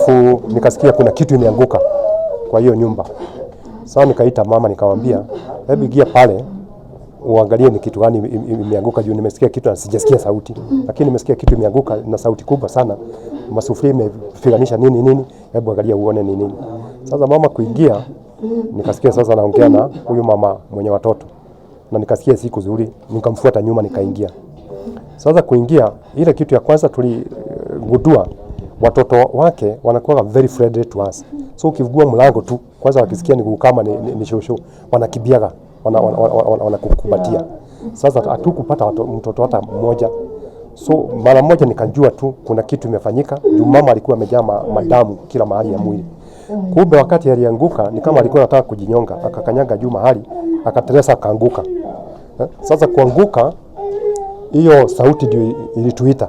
Alafu nikasikia kuna kitu imeanguka kwa hiyo nyumba. Sasa nikaita mama nikamwambia, "Hebu ingia pale uangalie ni kitu gani imeanguka juu nimesikia kitu na sijasikia sauti, lakini nimesikia kitu imeanguka na sauti kubwa sana, masufuria imepiganisha nini nini, hebu angalia uone ni nini." Sasa mama kuingia, nikasikia sasa naongea na huyu mama mwenye watoto na nikasikia si kuzuri, nikamfuata nyuma nikaingia. Sasa kuingia, ile kitu ya kwanza tuligundua watoto wake wanakuwa very friendly to us. So ukifungua mlango tu, kwanza wakisikia ni kama ni shosho, wanakimbiaga wanakukumbatia. Sasa hatukupata mtoto hata mmoja. So mara moja nikajua tu kuna kitu imefanyika, juu mama alikuwa amejaa madamu kila mahali ya mwili. Kumbe wakati alianguka ni kama alikuwa anataka kujinyonga, akakanyaga juu mahali, akateleza akaanguka. Sasa kuanguka, hiyo sauti ndio ilituita.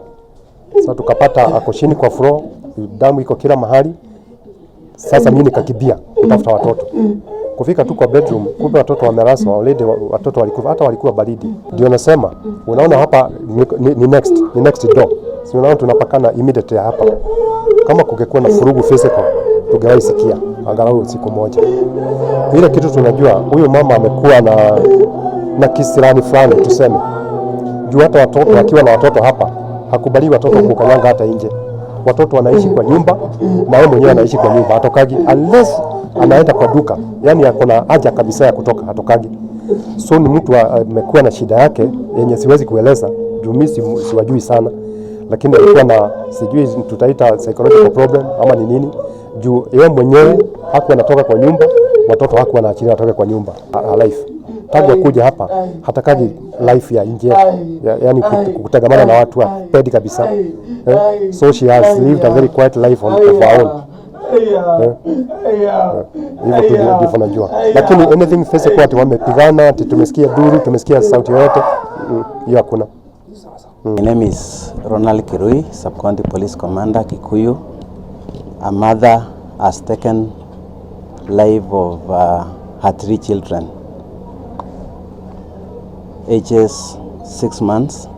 Sasa tukapata ako chini kwa floor, damu iko kila mahali. Sasa mimi nikakimbia kutafuta watoto. Kufika tu kwa bedroom, kumbe watoto wamelazwa already, watoto walikufa, hata walikuwa baridi. Ndio nasema, unaona hapa ni next door. Si unaona tunapakana immediately hapa. Kama kungekuwa na vurugu physical, tungewahi sikia angalau siku moja. Ile kitu tunajua, huyu mama amekuwa na kisirani fulani tuseme, juu hata watoto akiwa na watoto hapa hakubali watoto kukanyanga hata nje. Watoto wanaishi kwa nyumba na yeye mwenyewe anaishi kwa nyumba, hatokagi unless anaenda kwa duka, yani ako na haja kabisa ya kutoka, hatokagi. So ni mtu amekuwa na shida yake yenye siwezi kueleza juu mimi siwajui sana, lakini alikuwa na, sijui tutaita psychological problem ama ni nini, juu yeye mwenyewe hakuwa anatoka kwa nyumba, watoto hakuwa anaachilia watoke kwa nyumba. A life tangu akuja hapa hatakaji life ya nje yani kutangamana na watu hapendi kabisa, eh? So she has lived a very quiet life of her own. Hivyo tu ndivyo najua, lakini anything physical ati wamepigana, ati tumesikia duru, tumesikia sauti yoyote, hiyo hakuna. My name is Ronald Kirui, Sub-County Police Commander, Kikuyu. A mother has taken life of her three children, ages 6 months,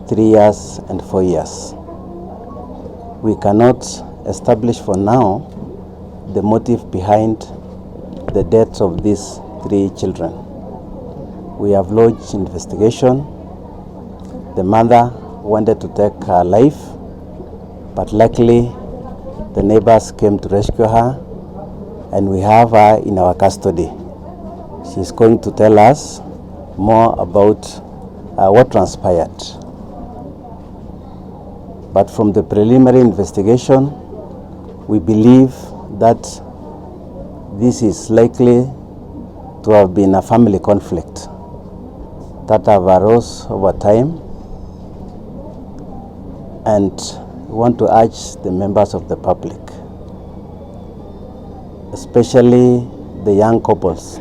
3 years, and 4 years. We cannot establish for now the motive behind the deaths of these three children. We have launched investigation. The mother wanted to take her life, but luckily the neighbors came to rescue her and we have her in our custody. She's going to tell us more about what transpired. But from the preliminary investigation, we believe that this is likely to have been a family conflict that have arose over time, and we want to urge the members of the public, especially the young couples,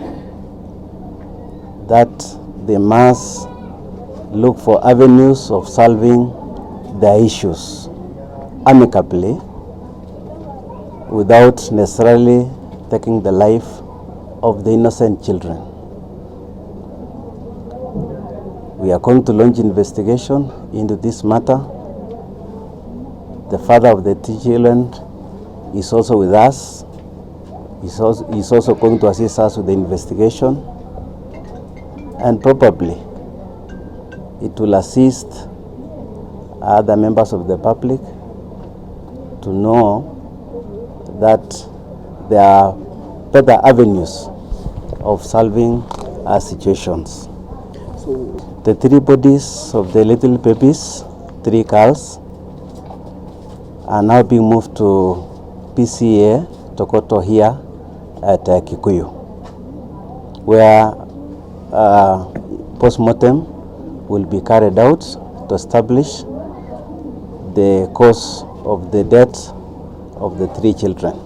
that they must look for avenues of solving their issues amicably without necessarily taking the life of the innocent children. We are going to launch investigation into this matter. The father of the two children is also with us. He's also going to assist us with the investigation. And probably it will assist other members of the public to know that there are better avenues of solving our situations. The three bodies of the little babies, three girls, are now being moved to PCEA Togoto here at Kikuyu, where postmortem will be carried out to establish the cause of the death of the three children.